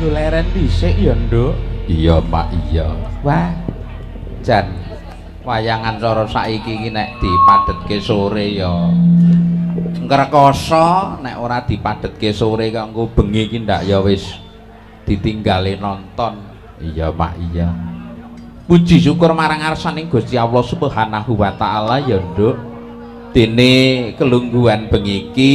Nggo leren dhisik ya, Nduk. Iya, Mak, iya. Wah. Jan wayangan cara saiki iki nek dipadhetke sore ya ngrekoso, nek ora dipadhetke sore kok engko bengi iki ndak ya wis ditinggale nonton. Iya, Mak, iya. Puji syukur marang ngarsaning Gusti Allah Subhanahu wa taala ya, Nduk. Dene kelungguhan bengi iki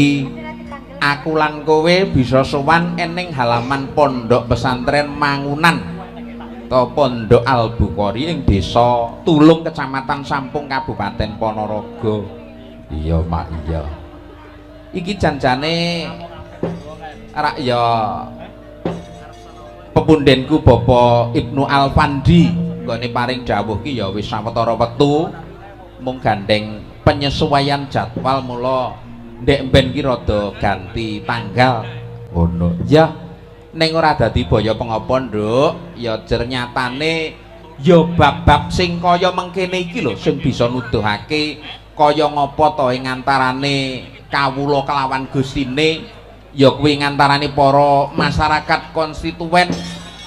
aku lan kowe bisa sowan ening halaman Pondok Pesantren Mangunan atau Pondok Al Bukhari ing Desa Tulung, Kecamatan Sampung, Kabupaten Ponorogo. Iya, Mak, iya. Iki janjane rak ya pepundenku Bapak Ibnu Alfandi nggone paring dawuh ki ya wis sawetara wektu, mung gandeng penyesuaian jadwal mula ndek mben ki rada ganti tanggal. Ngono. Ya, ning ora dadi baya pengopo, Nduk. Ya jer nyatane ya bab-bab sing kaya mengkene iki lho sing bisa nuduhake kaya ngapa to ing antarane kawula kelawan Gustine, ya kuwi ngantarane para masyarakat konstituen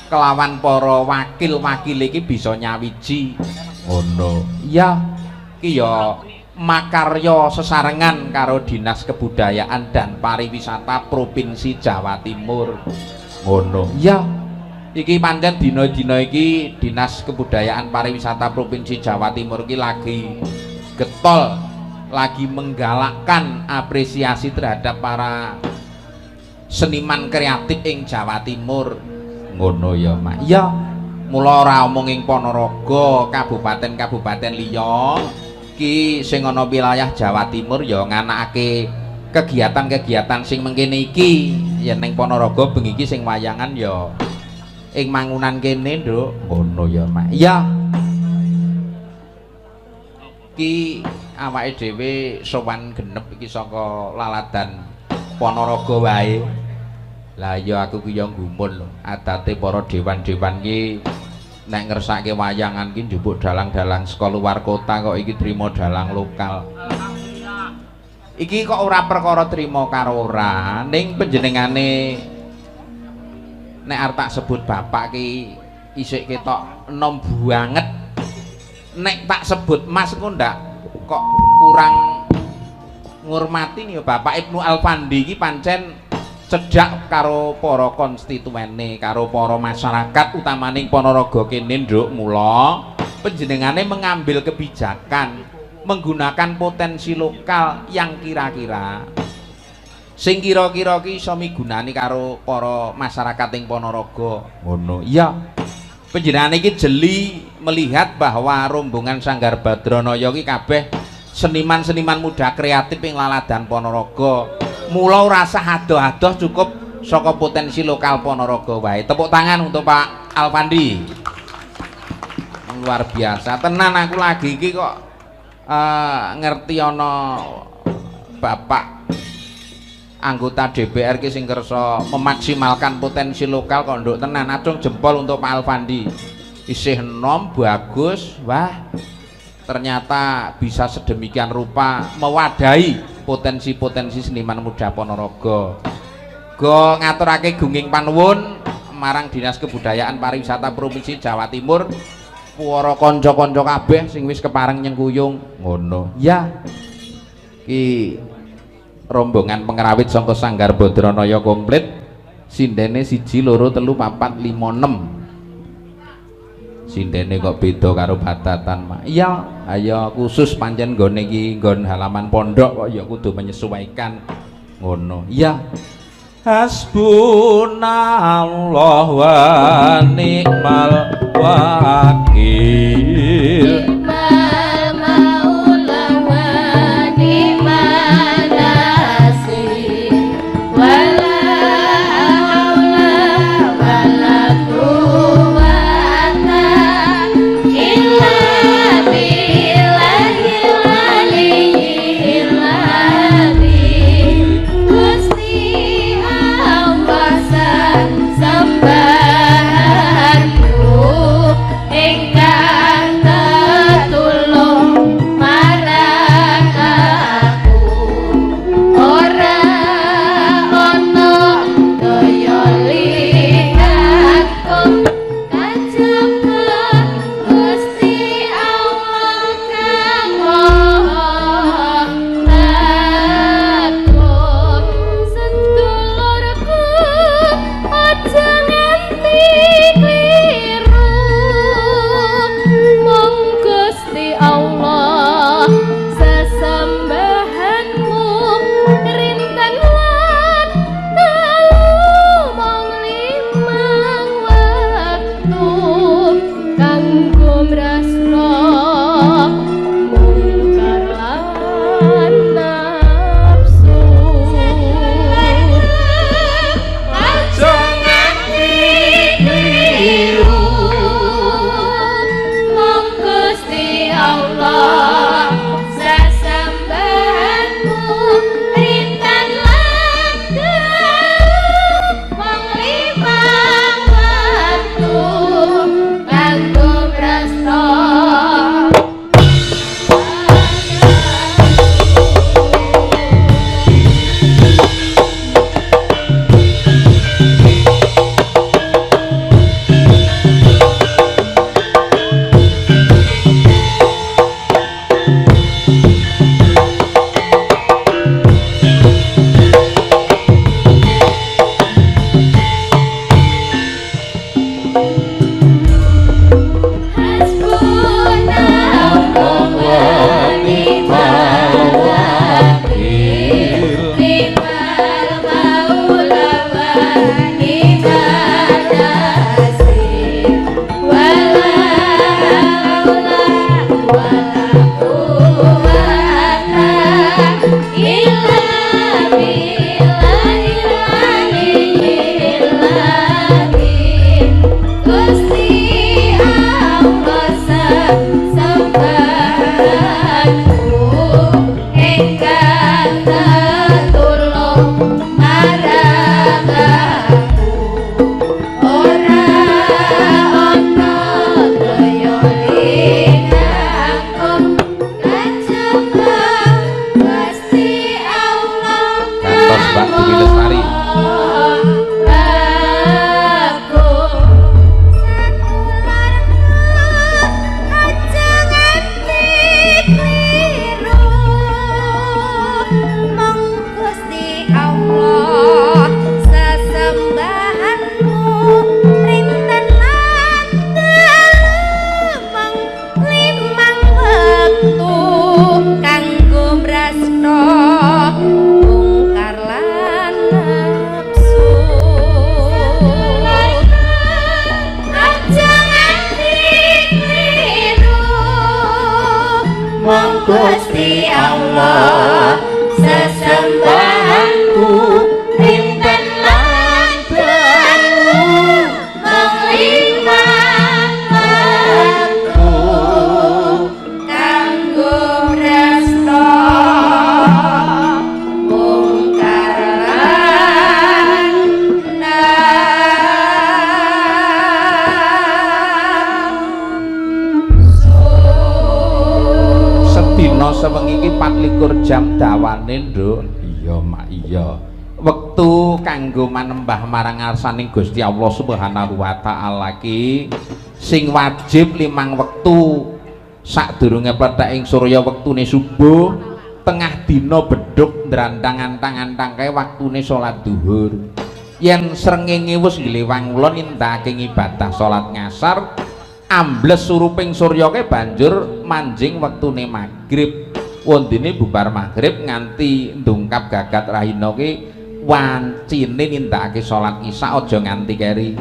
kelawan para wakil-wakil iki bisa nyawiji. Ngono. Ya, iki ya makarya sesarengan karo Dinas Kebudayaan dan Pariwisata Provinsi Jawa Timur. Ngono. Ya, iki pancen dina-dina iki Dinas Kebudayaan Pariwisata Provinsi Jawa Timur iki lagi getol, lagi menggalakkan apresiasi terhadap para seniman kreatif ing Jawa Timur. Ngono ya, Mak. Ya, mula ora omong ing Ponorogo, kabupaten-kabupaten liya iki sing ana wilayah Jawa Timur ya nganakake kegiatan-kegiatan sing mengkene iki. Yen ning Ponorogo bengi iki sing wayangan ya ing Mangunan kene, Nduk. Ngono ya, Mak. Iya. Ki awake dhewe sowan genep iki saka laladan Ponorogo wae. Lah iya, aku ki ya gumun lho, adate para dewan-dewan ki nek ngersake wayangan ki njupuk dalang-dalang saka luar kota, kok iki trimo dalang lokal. Iki kok ora perkara trimo karo ora, ning panjenengane nek arep tak sebut bapak ki isik ketok enom banget. Nek tak sebut Mas ku ndak kok kurang ngurmati nih. Bapak Ibnu Alfandi iki pancen cedhak karo para konstituene, karo para masyarakat utamane Ponorogo kene, Nduk. Mula panjenengane mengambil kebijakan menggunakan potensi lokal yang kira-kira sing kira-kira ki iso migunani karo para masyarakat ing Ponorogo. Ngono. Iya. Panjenengane iki jeli melihat bahwa rombongan Sanggar Badranaya iki kabeh seniman-seniman muda kreatif ing laladan Ponorogo. Mula ora sah adoh-adoh, cukup saka potensi lokal Ponorogo wae. Tepuk tangan untuk Pak Alfandi. Luar biasa. Tenan aku lagi iki kok ngerti ana bapak anggota DPR ki sing kersa memaksimalkan potensi lokal kok, nduk, tenan acung jempol untuk Pak Alfandi. Isih enom bagus, wah, ternyata bisa sedemikian rupa mewadahi potensi-potensi seniman muda Ponorogo. Go ngaturake gunging panuwun marang Dinas Kebudayaan Pariwisata Provinsi Jawa Timur, para kanca-kanca kabeh sing wis kepareng nyengkuyung. Ngono. Ya, ki rombongan pengrawit saka Sanggar Badranaya komplit, sindene 1 2 3 4 5 6. Sindene kok beda karo badatan, Mak. Iya, ayo khusus pancen nggone iki nggon halaman pondok kok ya kudu menyesuaikan. Ngono. Iya. Hasbunallah wa ni'mal wakil. Ni'mal maula wa ni'man nasir, wala haula wala quwwata illa billahil aliyyil azim. Gusti Allah sembahanku ingkang Gusti Allah sesembahanku dinten lan dalu mung limang wektu kanggo prasta mungkar lan Sedina sewengi iki 24 jam dawane, Nduk. Iya, Mak, iya. Wektu kanggo manembah marang ngarsaning Gusti Allah Subhanahu wa taala ki sing wajib limang wektu. Sadurunge plethek ing surya wektune subuh, tengah dina bedhug ndrandang antang-antang kae waktune salat duhur. Yen srengenge wis nglewang ulon nindakake ibadah salat ngasar, ambles suruping surya kae banjur manjing wektune magrib. Wondene bubar magrib nganti ndungkap gagat rahina ki wancine nindakake salat isya aja nganti keri.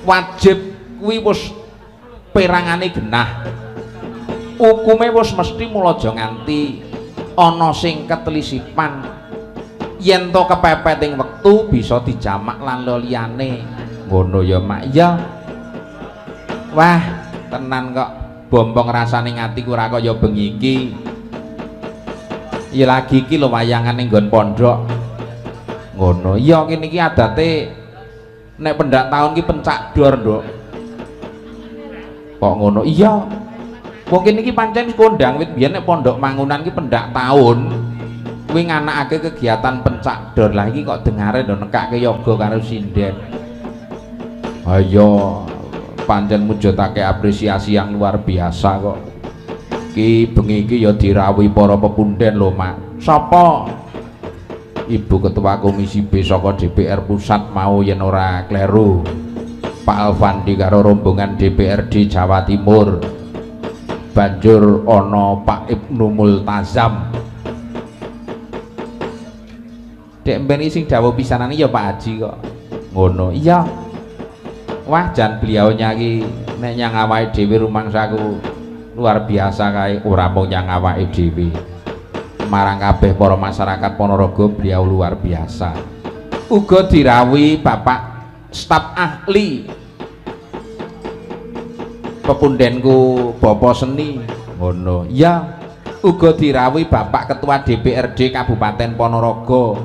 Wajib kuwi wis perangane genah. Hukume wis mesti mula aja nganti ana sing ketelisipan. Yen to kepepet ing wektu bisa dijamak lan liyane. Ngono ya, Mak. Ya. Wah, tenan kok bombong rasane atiku ora kaya bengi iki. Ya lagi iki lho wayangan ning nggon pondok. Ngono. Iya kene iki adate nek pendak taun ki pencak dor, Nduk. Kok ngono? Iya. Wong kene iki pancen kondang wit biyen nek pondok Mangunan ki pendak taun kuwi nganakake kegiatan pencak dor. Lah iki kok dengare ndok nekake yoga karo sinden. Ayo pancen mujudake apresiasi yang luar biasa kok. Ki bengi iki ya dirawuhi para pepunden lho, Mak. Sapa? Ibu Ketua Komisi B saka DPR Pusat mau yen ora kleru. Pak Alfandi karo rombongan DPRD Jawa Timur. Banjur ana Pak Ibnu Multazam. Dek mben iki sing dawuh pisanane ya Pak Haji kok. Ngono. Iya. Wah, jan beliaunya iki nek nyang awake dhewe rumangsaku luar biasa kae, ora mung nyang awake dhewe. Marang kabeh para masyarakat Ponorogo beliau luar biasa. Uga dirawuhi Bapak staf ahli pepundenku Bapak Seni. Ngono. Ya, uga dirawuhi Bapak Ketua DPRD Kabupaten Ponorogo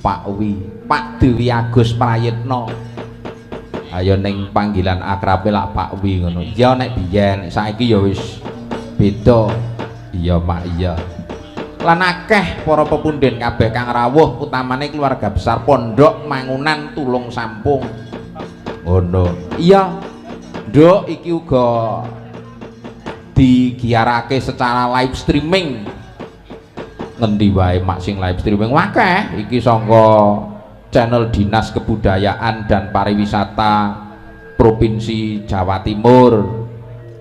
Pak Wi, Pak Dewi Agus Prayitno. Ayo ning panggilan akrabe lak Pak Wi ngono. Ya nek biyen, saiki ya wis beda. Iya, Mak, iya. Lan akeh para pepunden kabeh kang rawuh, utamane keluarga besar Pondok Mangunan Tulung Sampung. Ngono. Iya. Nduk, iki uga digiarake secara live streaming. Ngendi wae Mak sing live streaming akeh iki saka channel Dinas Kebudayaan dan Pariwisata Provinsi Jawa Timur.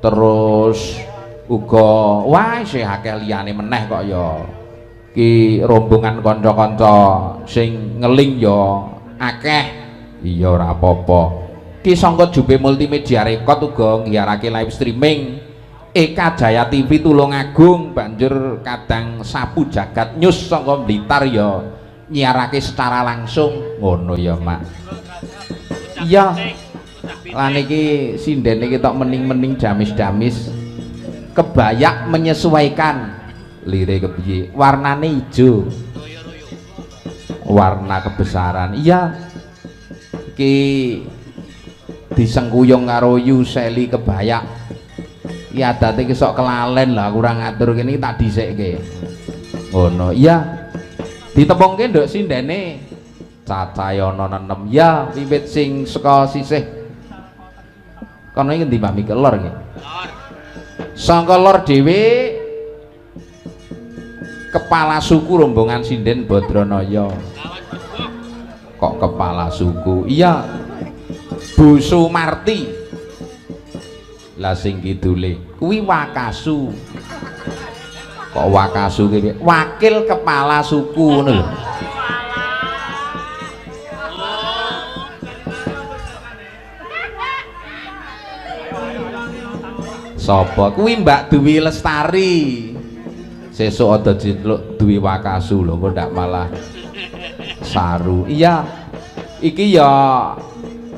Terus uga wah isih akeh liyane meneh kok ya. Ki rombongan kanca-kanca sing ngeling ya akeh. Iya ora apa-apa. Ki sangka Jupe Multimedia Record uga nggiarake live streaming. Eka Jaya TV Tulungagung banjur kadang Sapu Jagat News saka Blitar ya nyiarake secara langsung. Ngono ya, Mak. Iya. Lan iki sindene iki tok mening-mening damis-damis. Kebayak menyesuaikan lire kepiye, warnane ijo, warna kebesaran. Iya, iki disengkuyung karo Yuseli Kebayak. Iki adate iki sok kelalen lah, aku ora ngatur kene iki tak dhisikke. Ngono. Iya. Ditepungke nduk sindene cacahe ana 6. Ya, wiwit sing saka sisih kono iki ngendi Mbak Mike? Lor iki. Sangka lor dhewe kepala suku rombongan sinden Badranaya. Kok kepala suku? Iya. Bu Sumarti. Lah sing kidule kuwi Wakasu. Kok Wakasu ki piye? Wakil kepala suku ngono lho. Sapa? Kuwi Mbak Dwi Lestari. Sesuk ada jitluk Dwi Wakasu lho, engko ndak malah saru. Iya. Iki ya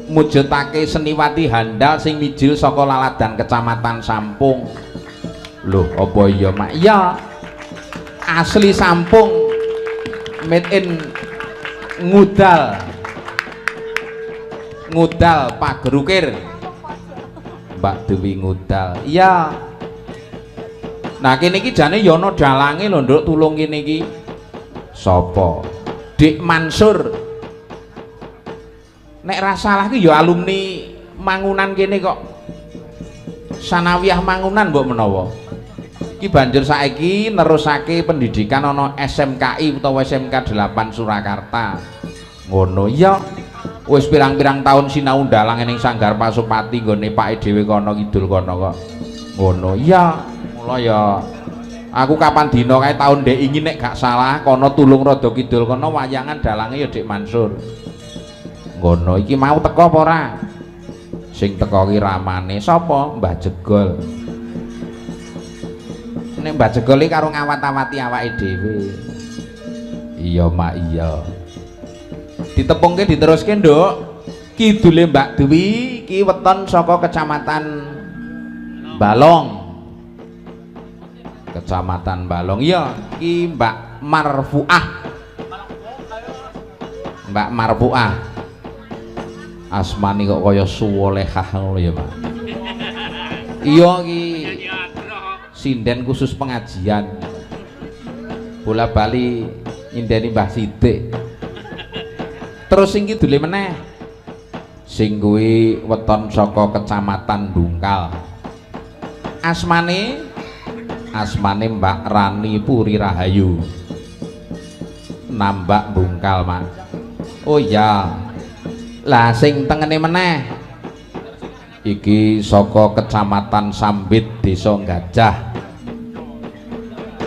mujudake seniwati handal sing mijil saka laladan Kecamatan Sampung. Lho, apa iya, Mak? Iya. Asli Sampung. Made in Ngudal. Ngudal Pagerukir. Mbak Dewi Ngudal. Iya. Nah, kene iki jane ya ana dalange lho, Nduk, tulung kene iki. Sapa? Dik Mansur. Nek ra salah ki ya alumni Mangunan kene kok. Sanawiyah Mangunan mbok menawa. Iki banjur saiki nerusake pendidikan ana SMKI utawa SMK 8 Surakarta. Ngono iya. Wis pirang-pirang tahun sinau dalang ning Sanggar Pasupati nggone pake dhewe kono kidul kono kok. Ngono iya. Mula ya aku kapan dina kae taun ndek ingin nek gak salah kono tulung rada kidul kono wayangan dalange ya Dik Mansur. Ngono iki mau teko apa ora? Sing teko ki ramane sapa? Mbah Jegol. Nek Mbah Jegol iki karo ngawat-awati awake dhewe. Iya, Mak, iya. Ditepungke diteruske, Nduk. Kidule Mbak Dwi iki weton saka Kecamatan Balong. Kecamatan Balong. Iya, iki Mbak Marfuah. Mbak Marfuah. Asmane kok kaya suwolehah ngono ya, Pak. Iya iki sinden khusus pengajian. Bola bali nyindeni Mbah Sidik. Terus sing kidule meneh. Sing kuwi weton saka Kecamatan Bungkal. Asmane asmane Mbak Rani Puri Rahayu. Nambak Bungkal, Mak. Oh iya. Lah sing tengene meneh iki saka Kecamatan Sambit, Desa Gajah.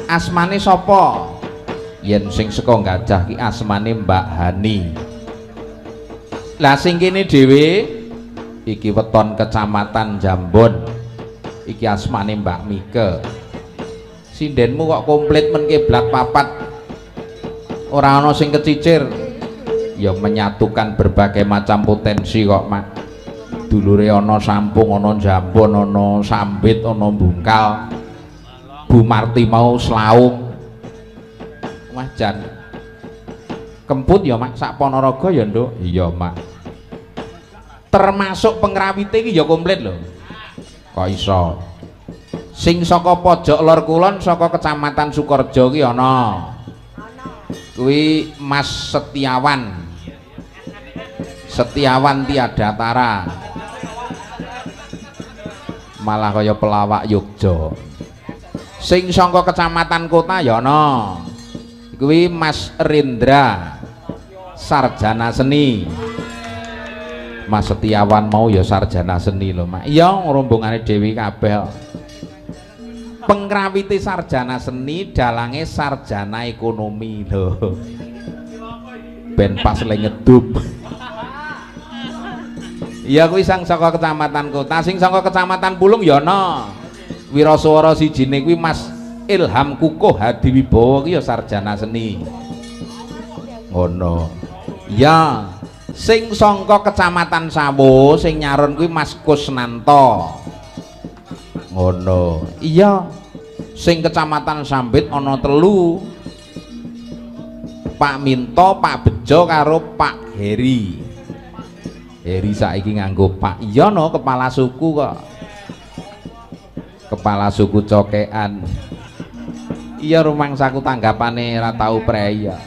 Asmane sapa? Yen sing saka Gajah ki asmane Mbak Hani. Lah sing kene dhewe iki weton Kecamatan Jambon. Iki asmane Mbak Mike. Sindenmu kok komplit men kiblat papat. Ora ana sing kecicir. Ya menyatukan berbagai macam potensi kok, Mak. Dulure ana Sampung, ana Jambon, ana Sambit, ana Bungkal. Bu Marti mau Slaung. Wah jan. Kemput ya, Mak, sak Ponorogo ya, Nduk. Iya, Mak. Termasuk pengrawite iki ya komplit lho. Kok iso? Sing saka pojok lor kulon saka Kecamatan Sukorejo ki ana. Kuwi Mas Setiawan. Setiawan tiada tara. Malah kaya pelawak Yogya. Sing saka Kecamatan Kota ya ana. Kuwi Mas Rindra, sarjana seni. Mas Setiawan mau ya sarjana seni lho, Mak. Iya, rombongane Dewi kabeh. Pengrawite sarjana seni, dalange sarjana ekonomi lho. Ben pas le ngedup. Iya kuwi sang saka Kecamatan Kota, sing saka Kecamatan Pulung ya ana. Wiraswara sijine kuwi Mas Ilham Kukuh Hadiwibowo ki ya sarjana seni. Ngono. Ya, sing saka Kecamatan Sawo sing nyaron kuwi Mas Kusnanto. Ngono. Iya. Sing Kecamatan Sambit ana telu. Pak Minto, Pak Bejo karo Pak Heri. Heri saiki nganggo Pak. Iya no, kepala suku kok. Kepala suku Cokean. Iya rumangsaku tanggapane ora tau prei ya.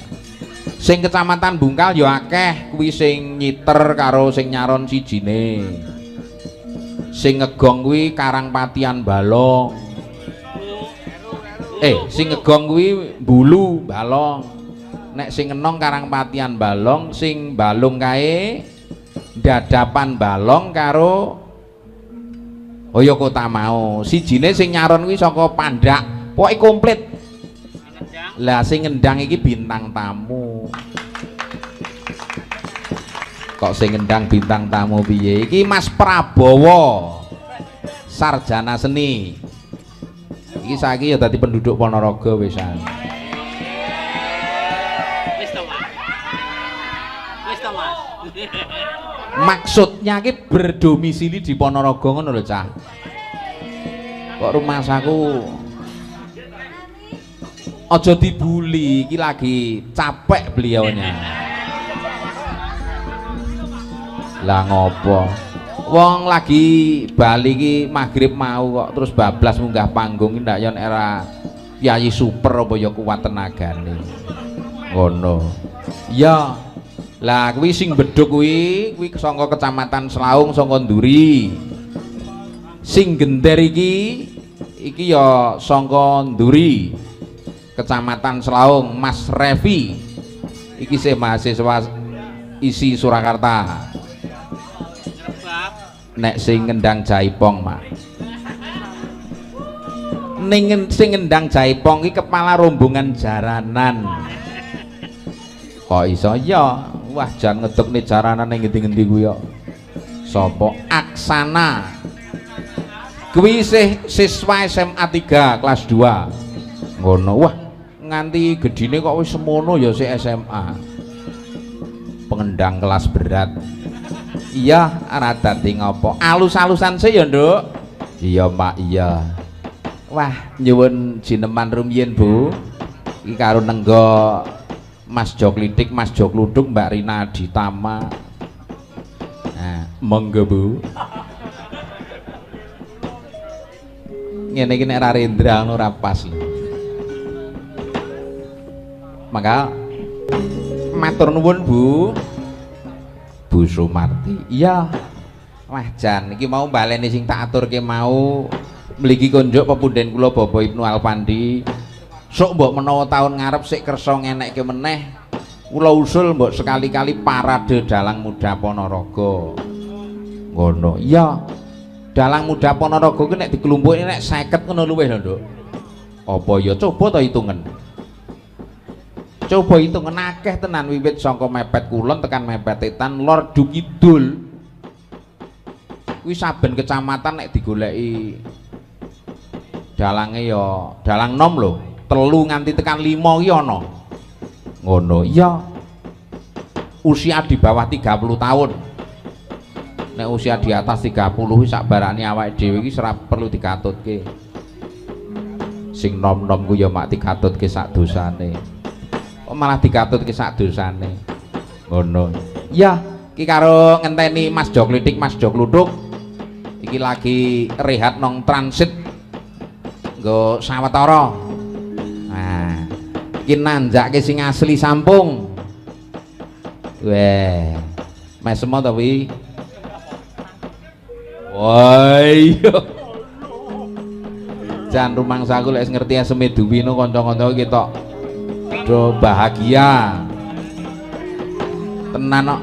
Sing Kecamatan Bungkal ya akeh, kuwi sing nyiter karo sing nyaron sijine. Sing ngegong kuwi Karangpatian Balong. Sing ngegong kuwi Bulu Balong. Nek sing ngenong Karangpatian Balong, sing balung kae Dadapan Balong karo oh ya kota mau. Sijine sing nyaron kuwi saka Pandak. Pokoke komplit. Lah sing ngendang iki bintang tamu. Kok sing ngendang bintang tamu piye? Iki Mas Prabowo. Sarjana seni. Iki saiki ya dadi penduduk Ponorogo wisan. Wis to, Mas. Wis to, Mas. Maksudnya ki berdomisili di Ponorogo ngono lho, Cah. Kok rumangsaku aja dibuli, iki lagi capek beliaunya. Lah ngopo? Wong lagi bali iki maghrib mau kok terus bablas munggah panggung iki ndak yon era piyayi super apa ya kuat tenagane. Ngono. Ya. Lah kuwi sing bedhug kuwi kuwi saka Kecamatan Selaung saka Nduri. Sing gender iki iki ya saka Nduri. Kecamatan Selaung, Mas Revi. Iki sih mahasiswa isi Surakarta. Nek sing ngendang jaipong, Mak. Ning sing ngendang jaipong iki kepala rombongan jaranan. Kok iso ya? Wah, jan ngedekne jaranan ning ngendi-ngendi kuwi kok. Sapa? Aksana. Kuwi isih siswa SMA 3 kelas 2. Ngono. Wah, nganti gedine kok wis semono ya sik SMA. Pengendang kelas berat. Iya, ora dadi ngopo. Alus-alusan sik ya, Nduk. Iya, Pak, iya. Wah, nyuwun jineman rumiyin, Bu. Iki karo nenggo Mas Joklitik, Mas Jokluduk, Mbak Rina Aditama. Nah, monggo, Bu. Ngene iki nek ra Rendra ngono ora pas lho. Maka matur nuwun, Bu. Bu Sumarti. Iya. Wah, jan iki mau baleni sing tak aturke mau mligi konjuk pepunden kula Bapak Ibnu Alfandi. Sok mbok menawa taun ngarep sik kersa ngenekke meneh. Kula usul mbok sekali-kali parade dalang muda Ponorogo. Ngono. Iya. Dalang muda Ponorogo ki nek diklumpuki nek 50 ngono luwih lho, Nduk. Apa ya coba to hitungen. Coba hitungen akeh tenan wiwit saka mepet kulon tekan mepet etan lor kidul. Kuwi saben kecamatan nek digoleki dalange ya dalang nom lho, 3 nganti tekan 5 ki ana. Ngono. Iya. Usia di bawah 30 tahun. Nek usia di atas 30 kuwi sak barane awake dhewe iki ora perlu dikatutke. Sing nom-nom ku ya mak dikatutke sak dosane. Kok malah dikatutke sak dosane. Ngono. Ya, iki karo ngenteni Mas Joklitik, Mas Jokluduk. Iki lagi rehat nong transit nggo sawetara. Nah, iki nanjake sing asli Sampung. Weh. Mesem to wi? Wah iya. Jan rumangsaku lek ngerti eseme Duwi no kanca-kanca iki tok do bahagia. Tenan kok.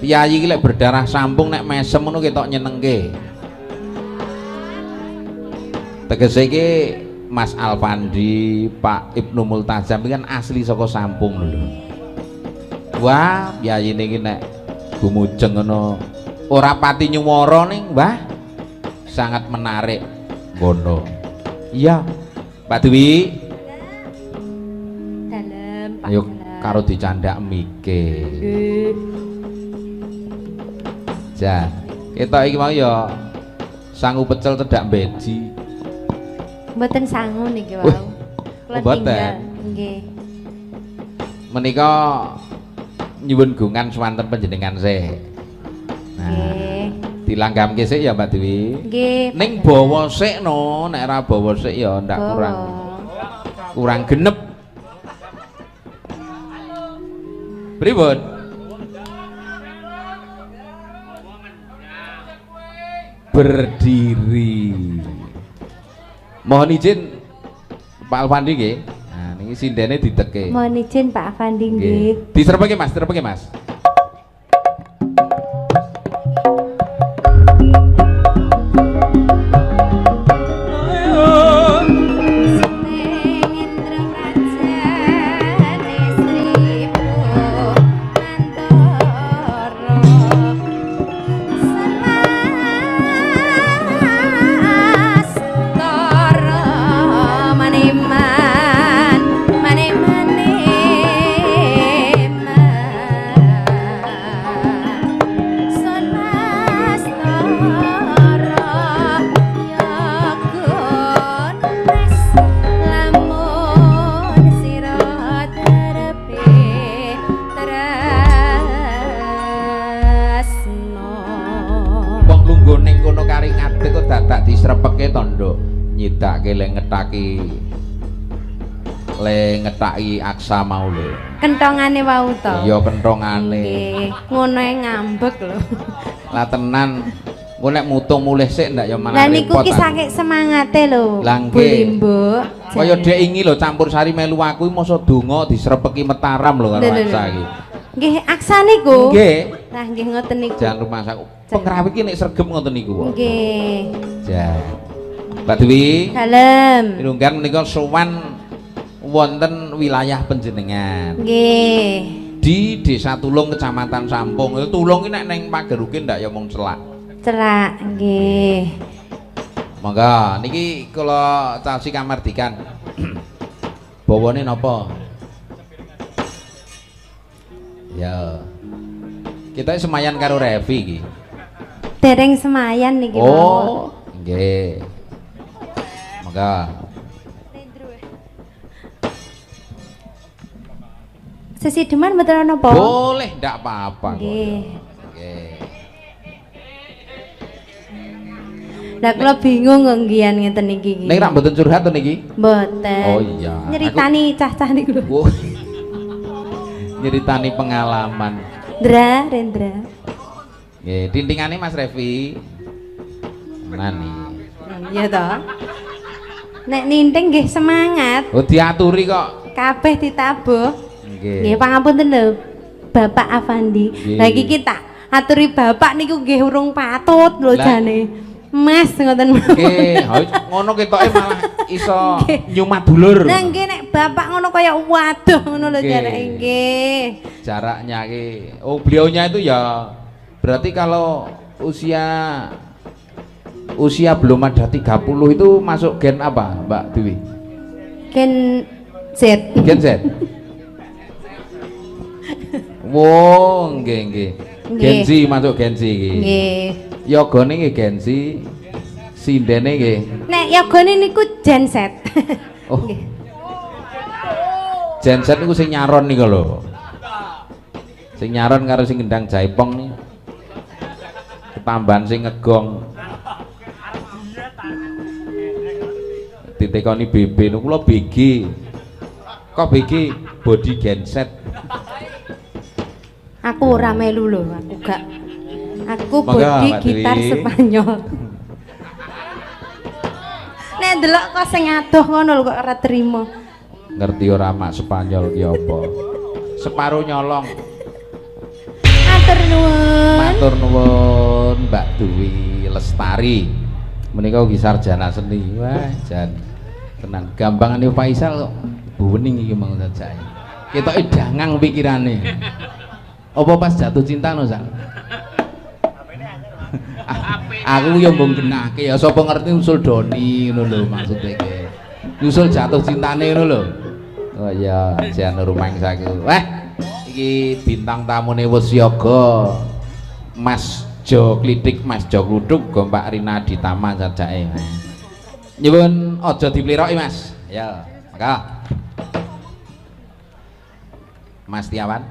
Piyayi iki lek berdarah Sampung nek mesem ngono ketok nyenengke. Tegese iki Mas Alfandi, Pak Ibnu Multazam iki kan asli saka Sampung lho. Wah, piyayine iki nek gumujeng ngono ora pati nyuwara ning, Mbah. Sangat menarik. Ngono. Iya. Pak Dwi. Dalem, Pak. Ayo karo dicandak mike. Nggih. Jan, ketok iki mau ya sangu pecel cedak beji. Mboten sangu niki wau. Kula Mboten. Nggih. Menika nyuwun gungan swanten panjenengan sih. Nah, Nggih. Dilanggamke sik ya Mbak Dwi. Nggih. Ning bawa sik no, nek ora bawa sik ya ndak kurang kurang genep. Pripun? Berdiri. Mohon izin Pak Alfandi nggih. Nah, niki sindene diteke. Mohon izin Pak Alfandi nggih. Diserpeke Mas, diserpeke Mas. Sri kari ngadeg kok dadak disrepeke to, Nduk. Nyidake le ngetaki le ngetaki aksa mau lho. Kentongane wau to. Iya kentongane. Nggih, ngono ae ngambek lho. Lah tenan, engko nek mutung mulih sik ndak ya malah Lah niku repot. ki saking semangate lho. Lah Bu nggih. Limbuk. Kaya dek ingi lho campur sari melu aku iki masa donga disrepeki Mataram lho karo aksa iki. Nggih, aksa niku. Nggih. Lah nggih ngoten niku. Jangan rumah saku. Pengrawit iki nek sregep ngoten niku kok. Nggih. Jan. Mbak Dewi. Dalem. Pirunggan menika sowan wonten wilayah panjenengan. Nggih. Di Desa Tulung Kecamatan Sampung. Tulung iki nek ning Pageruke ndak ya mung celak. Celak nggih. Monggo niki kula caosi kamardikan. Bawane napa? Ya. Kita semayan karo Revi iki. Dereng semayan niki. Oh, nggih. Monggo. Sesideman mboten ana apa? Boleh, ndak apa-apa kok. Nggih. Nggih. Lah kula bingung kok nggian ngeten iki iki. Nek rak mboten curhat to niki? Mboten. Oh iya. Nyeritani cah-cah niku lho. Aku nyeritani pengalaman. Ndra, Rendra. Nggih, tintingane Mas Revi. Nani. Iya toh. Nek ninting nggih semangat. Oh diaturi kok. Kabeh ditabuh. Nggih. Nggih, pangapunten lho Bapak Afandi. Lah iki tak aturi bapak niku nggih urung patut lho jane. Mas ngoten mawon. Nggih, ngono ketoke malah iso nyumat dulur. Lah nggih nek bapak ngono kaya waduh ngono lho jarake nggih. Jaraknya ki. Oh, beliaunya itu ya berarti kalau usia belum ada 30 itu masuk gen apa, Mbak Dewi? Gen Z. Gen Z. Wow, nggih nggih. Gen Z masuk Gen Z iki. Nggih. Yogane nggih Gen Z, sindene nggih. Nek yogane niku Gen Z. Oh. Nggih. Gen Z niku sing nyaron niku lho. Sing nyaron karo sing gendang jaipong niku. Ketambahan sing ngegong. Ditekoni BB niku kula BG. Kok BG body genset. Aku ora melu lho, aku gak. Aku body gitar Spanyol. Nek ndelok kok sing adoh ngono lho kok ora trimo. Ngerti ora mak Spanyol ki apa? Separo nyolong. Matur nuwun. Matur nuwun Mbak Dewi Lestari. Menika ugi sarjana seni. Wah, jan tenan gambangane Faisal kok buwening iki mang sajake. Ketoke dangang pikirane. Apa pas jatuh cinta no, Sak? Aku yo mbong genahke ya sapa ngerti usul Doni ngono lho maksude iki. Usul jatuh cintane ngono lho. Oh iya, jan rumangsaku. Wah, iki bintang tamune wis yoga. Mas Jo Klitik, Mas Jo Kluthuk, go Mbak Rina Ditama sajake. Nyuwun aja dipliroki, Mas. Ya, mangga. Mas Tiawan.